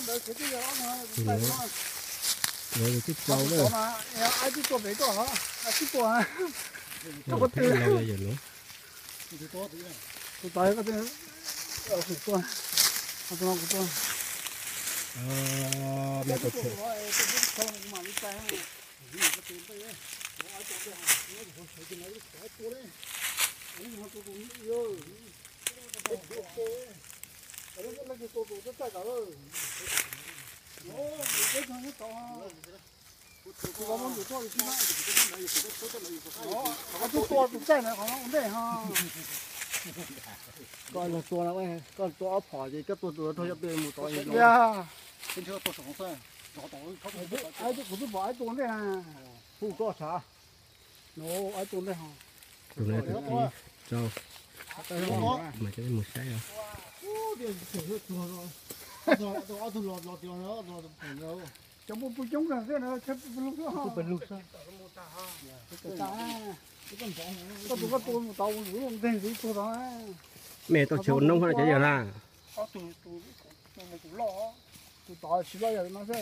Lawv twb tau na. Ai twb tuaj pem koj, ai twb tuaj. Yawm Luv. Tus tod koj twb, kuv tuaj, tus no kuv tuaj. Me tau tshuav. Tus tua tus txaij na qhov ntej ho. Koj tua, koj tua ob phom ces koj tua tus rog cov pes mus tod. Kuv twb pom ai tua ntej na. Hu koj sav. Ai tua ntej ho. Tus no tus tsib rau. Mas cov mus saib os. Cov pug pug coob kawg xwb na, pug pug lug xwb. Koj tus koj tua mus tod ua ntej ntxiv tuag tod. Mej tau tshuav ua noob cov yawg na. Tus tod tsis loj yam no xwb.